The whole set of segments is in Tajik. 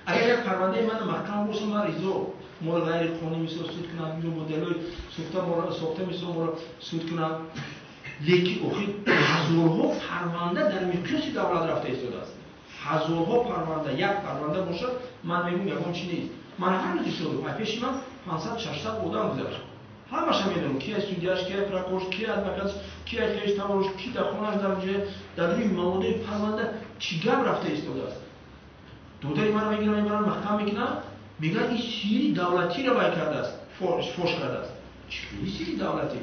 Агар як парвандаи ман маҳкам боша, ман ризо, моро ғайриқонунӣ мисол суд кунанд, ё моделҳои сохта моро сохта мисол моро суд кунанд. Лекин охир ҳазорҳо парванда дар миқёси давлат рафта истодааст. Ҳазорҳо парванда, як парванда бошад, ман мегӯям, ягон чи нест. Ман ҳар рӯз истоду, ай пеши ман 500-600 одам гузашт. Ҳамаша медонам, ки ай судяш, ки ай прокурор, ки адвокат, ки ай хеш таборш, ки дар хонаш, дар ҷоя, дар рӯи маводаи парванда чӣ гап рафта истодааст. Додари маро мегиранд, мебаранд, маҳкам мекунанд, мегӯянд, ин сири давлатиро вай кардааст, фош кардааст. Чӣ хели сири давлатӣ?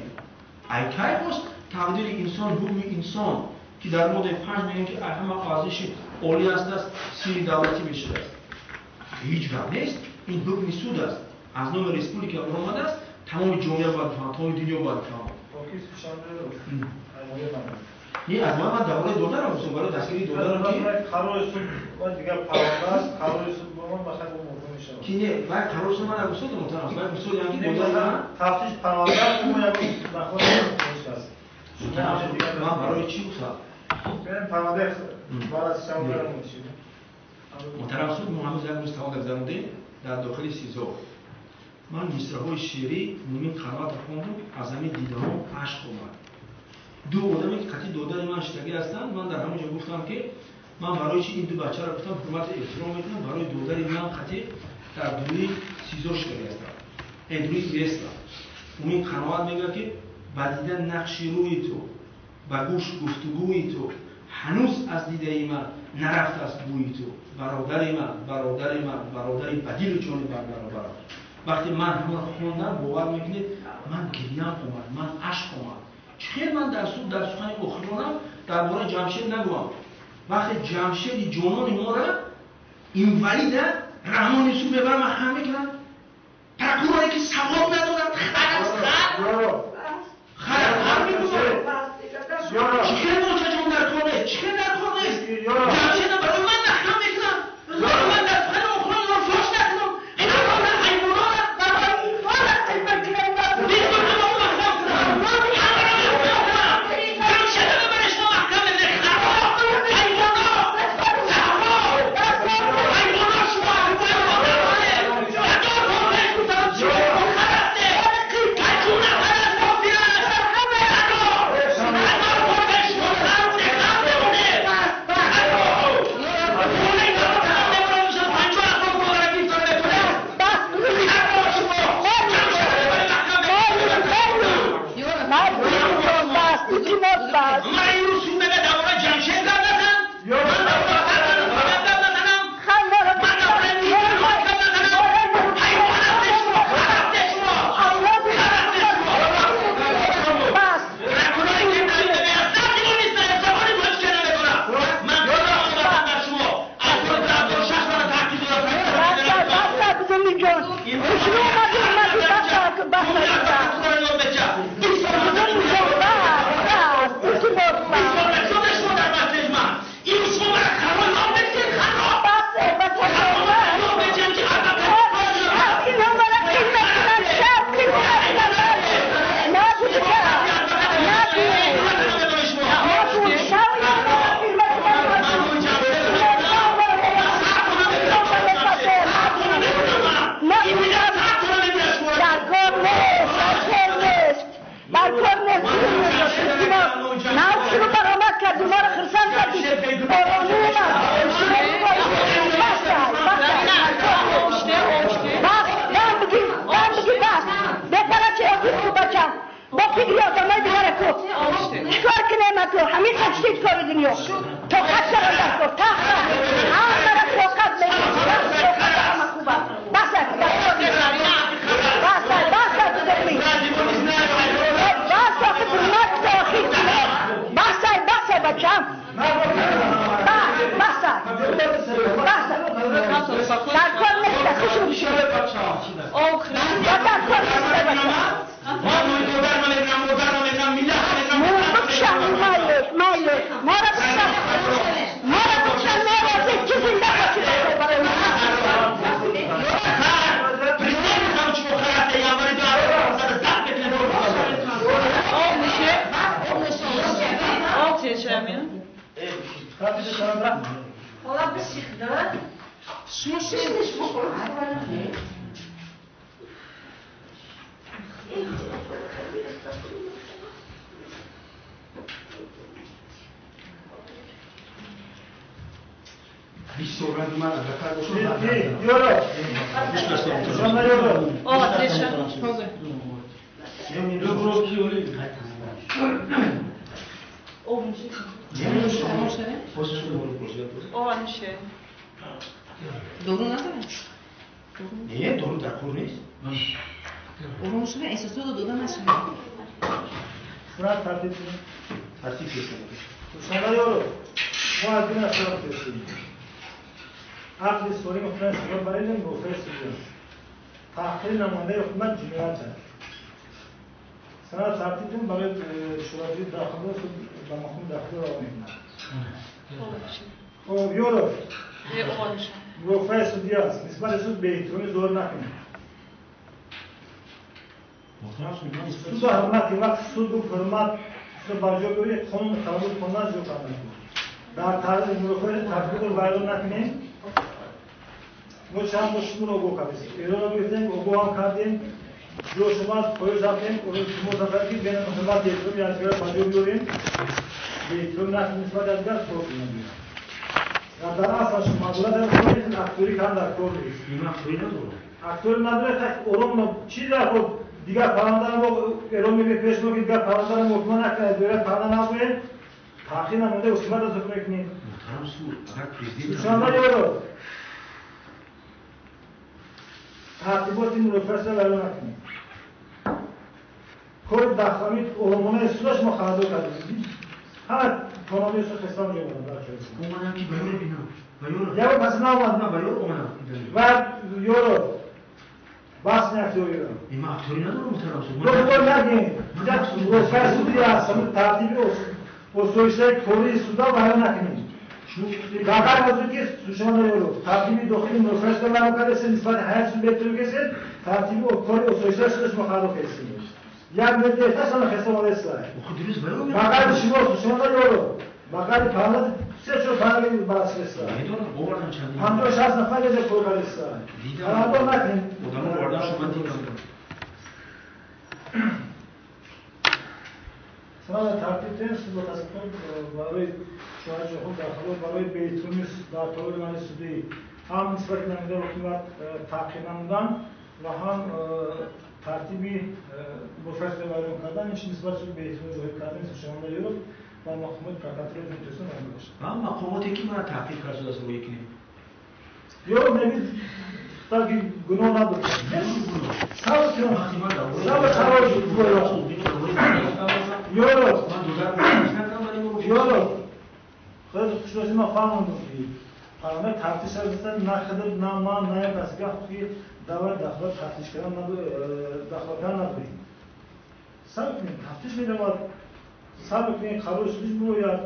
Ай кай боз тақдири инсон, ҳукми инсон, ки дар моддаи 5 мегӯянд, ки ай ҳама арзиши олӣ астааст, сири давлатӣ мешудааст? Ҳеҷ гап нест, ин ҳукми суд аст, аз номи республика баромадааст, тамоми ҷомеа бояд бифаҳмад, тамоми дунё бояд бифаҳмад. Не, аз ман дар бораи додарам гуфтам, барои дастгирии додарам, ки қарори суд ва дигар парванда аст, қарори суд бомон ба хай муҳим мешавад. Ки не, вай қарори суд ман нагуфтам, муҳтарам, вай гуфтод, ки додари ман тафтиш парванда мо як нахост аст. Ман барои чӣ гуфтам? Парванда баъд аз шавҳарам чӣ? Муҳтарам суд, мо ҳанӯз як рӯз тавон гузарондем дар дохили СИЗО. Ман мисраҳои шеърӣ Мумин Қаноатро хондум, аз ҳамин дидаҳо ашк омад. Ду одаме, ки қатъи додари ман шидагӣ ҳастанд, ман дар ҳамон ҷо гуфтам, ки ман барои чи ин ду бачаро гуфтам ҳурмату эҳтиром мекунам, барои додари ман қатъи дар дуи СИЗО шидагӣ ҳастанд, дуи кресло. Мумин Қаноат мегӯяд, ки ба дида нақши рӯи ту, ба гӯш гуфтугӯи ту, ҳанӯз аз дидаи ман нарафтааст бӯи ту, бародари ман, бародари ман, бародари ба дилу ҷони барбаробарам. Вақте ман ҳамонро хондам, бовар мекунед, ман гирьям омад, ман ашк омад. Чӣ хел ман дар суд дар сухани охиронам дар бораи Ҷамшед нагӯям, вақте Ҷамшеди ҷонони моро инвалида Раҳмон Юсуф мебарам, маҳкам мекунад, прокуроре, ки савоб надорад, хар аст, хар, хар, хар мегузорад. Чӣ хел бочаҷон дар кор нест, чӣ хел дар кор нест? Ҷамшеда барои ман маҳкам мекунам, барои ман дар сухани охирон фош накунам. Ҳайвонора Mara, Шумо шинед, шумо хӯрок. Дору надорад? Не, дору дар кор нест. Ором шуда, эҳсосотро дода нашавад. Сурат тартиб тартиб Шумо мо аз ин асар пурсидем. Ақли солим худро истифода баред, мувофиқи суд аст. Таҳқири намояндаи ҳукумат ҷиноят аст. Санад тартиб барои шӯрои дахлдор суд ба маҳкум дахлдор равона мекунад. Хоб, ёро. Мувофиқи судӣ аст. Нисбати суд беэҳтиромӣ зоҳир накунед. Суда ҳурмати вақти суд гуфт ҳурмат суд ба ҷо биёред, қонун талаботи қонун иҷро карда мекунад. Дар таърихи мурофиа тартиботро вайрон накунем. Мо чанд бор шуморо огоҳ кардем. Эълонро гирифтем, огоҳ ҳам кардем. Ҷо шумо аз поёз рафтем, шумо зафар ки бен ҳурмат беэҳтиромӣ якдигар ба ҷо биёрем. Беэҳтиромӣ накунем нисбат якдигар кор кунем. Дар асл шумо адолат дар кор нест, актёрӣ кардан дар кор нест. Ин актёрӣ надорам. Актёрӣ надорад, так ором чӣ дар кор дигар парвандаро мо эълон мекунем пеш мо ки дигар парвандаро муҳокима накунед, дигар парванда набояд. Таъхир намонда ҳукуматро зуд мекунем. Муҳтарам суд, агар президент Шумо ёро тартиботи мурофиаро вайрон накунед. Кори дахлами оромонаи судаш мо хабардор кардем. Ҳама тонамои суд хестан ҷой омаданд дар ҷои. Омадам ки ба ёро бинам. Ба ёро. Яро пас наомад. На, ба ёро омадам. Ва ёро бас не актёриро. Ин ман актёрӣ надорам, муҳтарам суд. Доктор нагин. Мурофиаи судӣ аст, ҳамин тартиби осоишаи кории суда вайрон накунед. Дар ғайр аз он ки шумо ёро тартиби дохили мурофиаашро вайрон кардед, нисбати ҳайати суд беэҳтиромӣ кардед, тартиби кори осоишаи суда шумо хароб кардед. Як метр ҳастам хеста омадааст. Ба ғайри шумо шумо ёро ба ғайри парванда се чор парванда баррасӣ кардааст. Медонам, овардам чанд. 56 нафар ҷо кор кардааст. Парванда накунед. Одамо овардам, шумо дидам. Санад тартиб диҳем, суд мутаассифона барои шоҳиди худ дар халол барои беэҳтиромӣ дар толори маҷлиси судӣ ҳам нисбати намояндаи ҳукумат таъқиб намудан ва ҳам тартиби мурофиаро вайрон кардан, инчунин нисбати суд беэҳтиромӣ зоҳир кардан шумо ёро ва мақомоти прокуратураи Ҷумҳурии Тоҷикистон равона бошад. Ва мақомоте ки мана таъқиб кардааст рӯи кунем. Ёро мегӯяд ки гуноҳ надошт. Ёро ёро худо хушносӣ ман фаҳмондам ки парванда тафтиш аст, на худат, на ман, на як каси дигар ҳуқуқи давлат дахлот тафтиш кардан дахлот кардан надорем. Сабр кунем, тафтиш меравад, сабр кунем, қарори судиш бирояд.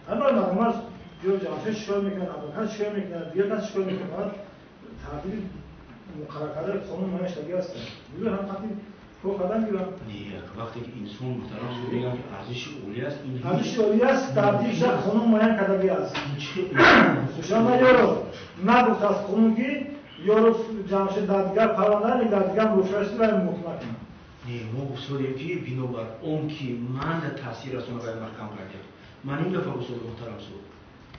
Ҳама мақомот ё ҷамшед шикоят мекунад, адвокат шикоят мекунад, дигар кас шикоят мекунад, фақат тартиби муқаррар кардаи қонун муайян шудагӣ ҳастанд. Бигӯяд ҳам қатъи кор кардан гирам. Не, вақте ки инсон муҳтарам суд мегӯяд ки арзиши олӣ аст, ин арзиши олӣ аст, тартибша қонун муайян кардагӣ аст. Ин чӣ? Шумо ёро нагуфт аз қонун ки ёро ҷамшед дар дигар парванда дар дигар мурофиа шуд ва муҳокима кунад. Не, мо гуфтодем ки бинобар он ки ман таъсир расона ба маҳкам кардем. Ман ин дафъа гуфтодам муҳтарам суд.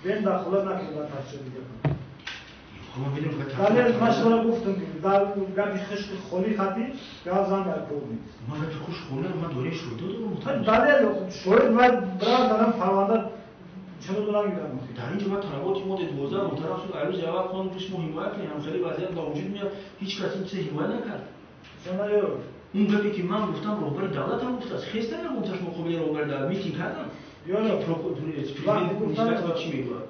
Бен дахолат накунед ба тафтиши дигар. Ман медонам ки Далел ман шуморо гуфтам ки дар гапи хушки холӣ хати гап зан дар кор нест. Ман гапи хушк холӣ ман дораи шоҳидо дорам муҳтарам. Далел шоҳид бояд бирав дар парванда чаро дорам гирам. Дар инҷо бояд талаботи моддаи 12 муҳтарам суд арӯзи аввал қонун ки шумо ҳимоя кунед, ҳам хеле вазъият ба вуҷуд меояд, ҳеҷ кас ин чизро ҳимоя накард. Шумо ёро Он гапе ки ман гуфтам роҳбари давлат ҳам гуфтааст. Хеста нагуфташ муқобили роҳбари давлат митинг кардам. Ёро президент нисбат чӣ мегӯяд?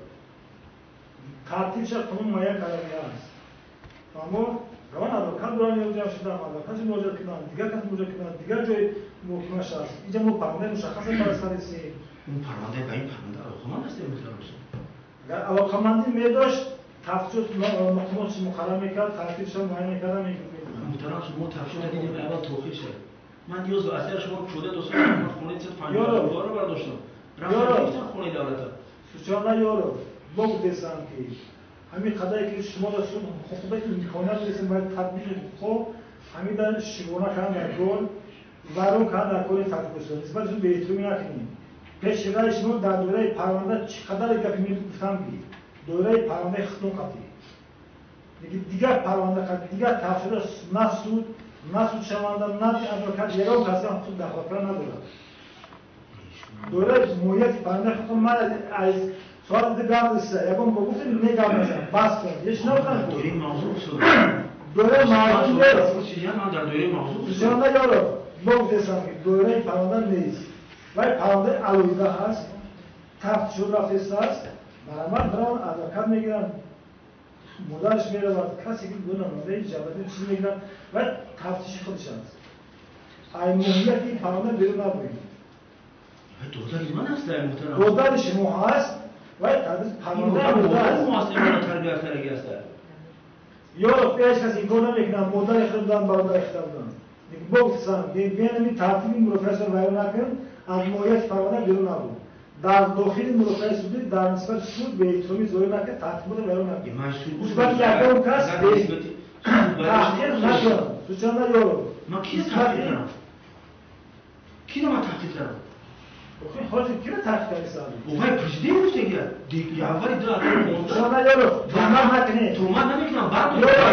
Тартибша қонун муайян кардагӣ аст. Аммо равон адвокат дорам ё ҷамъ шудам, адвокат муроҷиат кунам, дигар кас муроҷиат кунам, дигар ҷой муҳокимаш аст. Инҷа мо парвандаи мушаххасе баррасӣ кардем. Он парванда ба ин парванда алоқаманд аст муҳтарам суд? Агар алоқамандӣ медошт, тафтишот мақомот муқаррар мекард, тартибша муайян мекард, мекард. Муҳтарам суд, мо тафтишот дидем, аввал тохир шуд. Ман ниёз ба асар шумо кушода достам, ман хонаи 150 долларро бардоштам. Рафтам хонаи давлата. Сучана ёро, бо гуфтесам ки Ҳамин қадаре ки шумо дар суд ҳуқуқ имконият мерасем барои татбиқи ҳуқуқҳо, ҳамин дар шигона кардан дар кор, вайрон кардан дар кори татбиқ нисбати суд беэҳтиромӣ накунем. Пеши раи шумо дар доираи парванда чӣ қадаре гапи мегуфтам ки доираи парвандаи худтон қатъӣ. Лекин дигар парванда қатъӣ, дигар тафсира на суд, на судшаванда, на адвокат, ягон касе ҳам худ дахолат надорад. Доираи моҳияти парвандаи худтон ман аз соати ду гап неста, ягон бо гуфтем не гап назан, бас кун. Ҳеч нагуфтам ку. Доираи мавзӯъ суд. Доираи мавзӯъ нест. Ман дар доираи мавзӯъ суд. Сучанда ёров, мо гуфтесам ки доираи парванда нест. Вай парвандаи алоҳида ҳаст, тафтишот рафтеста аст, барамад бараванд адвокат мегиранд, модараш меравад, касе ки ду намояндаи ҷамъияти чиз мегиранд, вай тафтиши худаш аст. Ай моҳияти ин парванда берун набуред. Додари ман аст, ай муҳтарам. Додари шумо ҳаст, вай парвандаи алоҳида аст. Мо аст, имона тарбият кардаги аст. Ёров, ҳеҷ кас инкор намекунад, модари худ буданд, бародари худ буданд. Лекин бо гуфтам, бенами тартиби мурофиаашро вайрон накун, аз моҳияти парванда берун набуд. Дар дохили мурофиаи судӣ дар нисбати суд беэҳтиромӣ зоҳир накард, тартиботро вайрон накард. Нисбати ягон кас таҳқир накун. Сучанда ёров. Ман киро таҳқир кардам? Киро ман таҳқир кардам? Ҳозир киро таҳқир кардисам? Вай президент гуфтагия. Январи 2015. Сучанда ёров, туҳмат накунед. Туҳмат намекунам. Баъд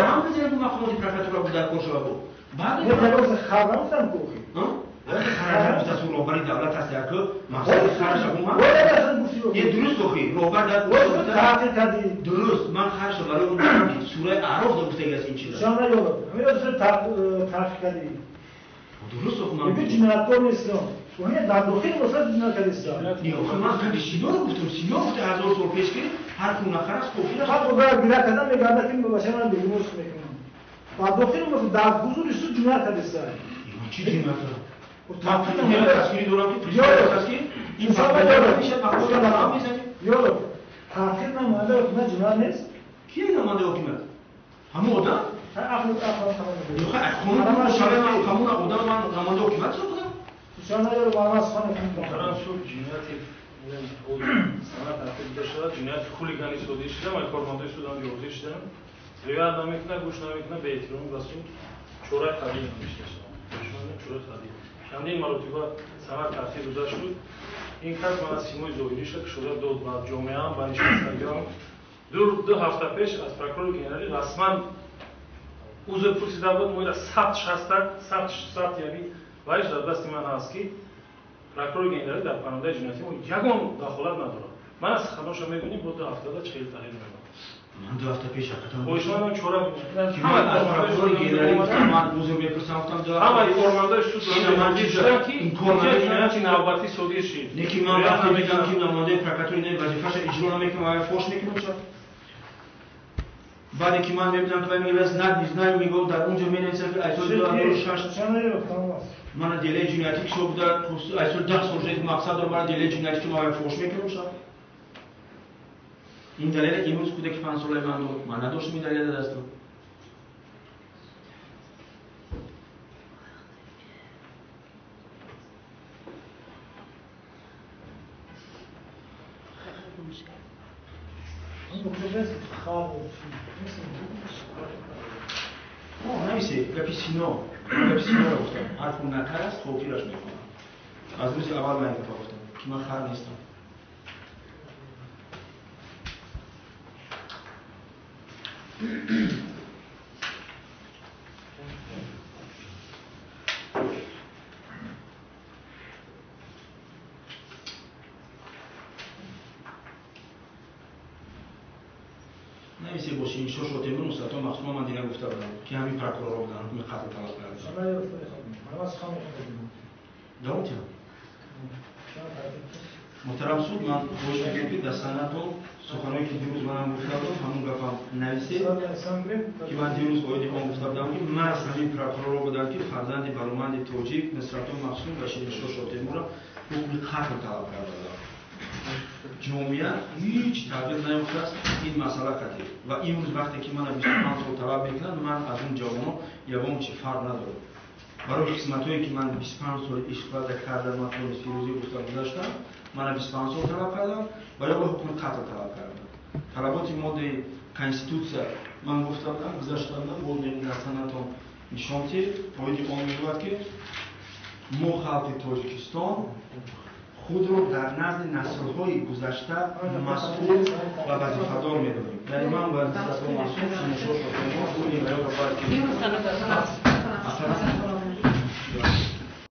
ҳам президент мақомоти прокуратура буд дар кор шава буд. Баъд хар нагуфтам ку охир. Харҷ гуфта су роҳбари давлат аст яку мақсади харҷ уман. Е дуруст охи роҳбар дар таҳқир кардӣ. Дуруст, ман харҷ барои он гуфтам ки сураи Аъроф да гуфтагӣ аст ин чиза. Сучанда ёров, ҳамин таҳқир кардӣ. Дуруст охи ман. Лекин ҷинояткор нестам. Оҳ, дар дохили мурофиа ҷиноят кардиста. Не, охи ман гапи Синоро гуфтам. Сино гуфта 1000 сол пеш ки ҳар ку нахар аст кофир аст. Баъд бояд гира кардан мегардад ки бача ман бегуноҳ мекунам. Дар дохили мурофиа дар ҳузури суд ҷиноят кардиста. Чӣ ҷиноят кардам? Ман президент тасвири дорам ки президент аст ки ин фармоиш мешавад мақомот ҳам мезанем. Ёров, таҳқир намояндаи ҳукумат ҷиноят нест? Ки намояндаи ҳукумат? Ҳамон одам? Ҳамон одам ман намояндаи ҳукумат сохтам? Сучанда ёров, ман сухан мекунам. Муҳтарам суд ҷинояти санад таҳқир дида шуда, ҷинояти хулигани содир шуда, ва кормандои суд ҳам ҳозир шуданд. Ривоят намекунад, гӯш намекунад, беэҳтиромӣ ба суд чораи қабил намешиносад. Чораи қабил. Чандин маротиба санад таъхир дода шуд. Ин кас ман аз симои зоҳириша кушода дод ба ҷомеаам, ба нишастагиам. Ду ҳафта пеш аз прокурори генералӣ расман узр пурсида буд. Мо ира сабт шаста, сабт яъни вайш дар дасти ман ҳаст ки прокурори генералӣ дар парвандаи ҷиноятӣ мо ягон дахолат надорад. Ман аз суханоша мебинем, бо 2 ҳафтада чӣ хел тағйир меёбад. Ман 2 ҳафта пеш ҳақиқатан хоҳишмандам чора ки ман аз прокурори генералӣ гуфтам, ман узр мепурсам, гуфтам 2 ҳафта ҳамаи кормандои суд шуданд ки ҷинояти навбатӣ содир шид. Лекин ман вақте мегӯям ки намояндаи прокуратура ин вазифаашро иҷро намекунад, ва фош мекунам ча? Баъде ки ман мебинам ки вай мегӯяд знак не знаю, мегӯям дар он ҷо менависам ки аз соли 2006 мана делаи ҷиноятӣ ки шумо буда, аз соли 10 сол шуд мақсад дорам, мана делаи ҷиноятӣ ки ман вай фош мекунам ча? Ин далеле имрӯз кӯдаки 5 солаи ман дод, ман надоштам ин далеле дар дастам. Нависе, гапи Сино, гапи Синоро гуфтам. Ҳар ку накар аст, хотираш мехонам. Аз рӯзи аввал ман ин гапа гуфтам, ки ман хар нестам. Нависе боши, иншо шотемур Нусратулло Махсумов ман дина гуфта будам, ки ҳамин прокурорро буданд, ҳукми қатл талаб карданд. Давом диҳам. Муҳтарам суд, ман хоҳиш мекунам ки дар санадтон суханое ки дирӯз манам гуфта будам, ҳамон гапам нависед, ки ман дирӯз оиди он гуфта будам ки маҳз ҳамин прокурорро буданд ки фарзанди бароманди тоҷик Нусратулло Махсумов ва Шириншоҳ Шотемурро ҳукми қатл талаб карда буданд. Ҷомеа ҳеҷ тағйир наёфтааст ин масъала қатъӣ. Ва имрӯз вақте ки мана 25 сол талаб мекунанд, ман аз он ҷавонон ягон чи фарқ надорам. Барои хизматҳое ки ман 25 сол истифода кардам, ман тонис фирӯзӣ гуфта гузаштам, мана 25 сол талаб кардам ва ё ҳукми қатл талаб кардам. Талаботи моддаи Конститутсия, ман гуфта будам, гузашта будам, боз дар санадтон нишон тед, оиди он мегӯяд, ки мо, халқи Тоҷикистон, худро дар назди наслҳои гузашта масъул ва вазифадор медонем. Яъне ман вазифадор, масъул.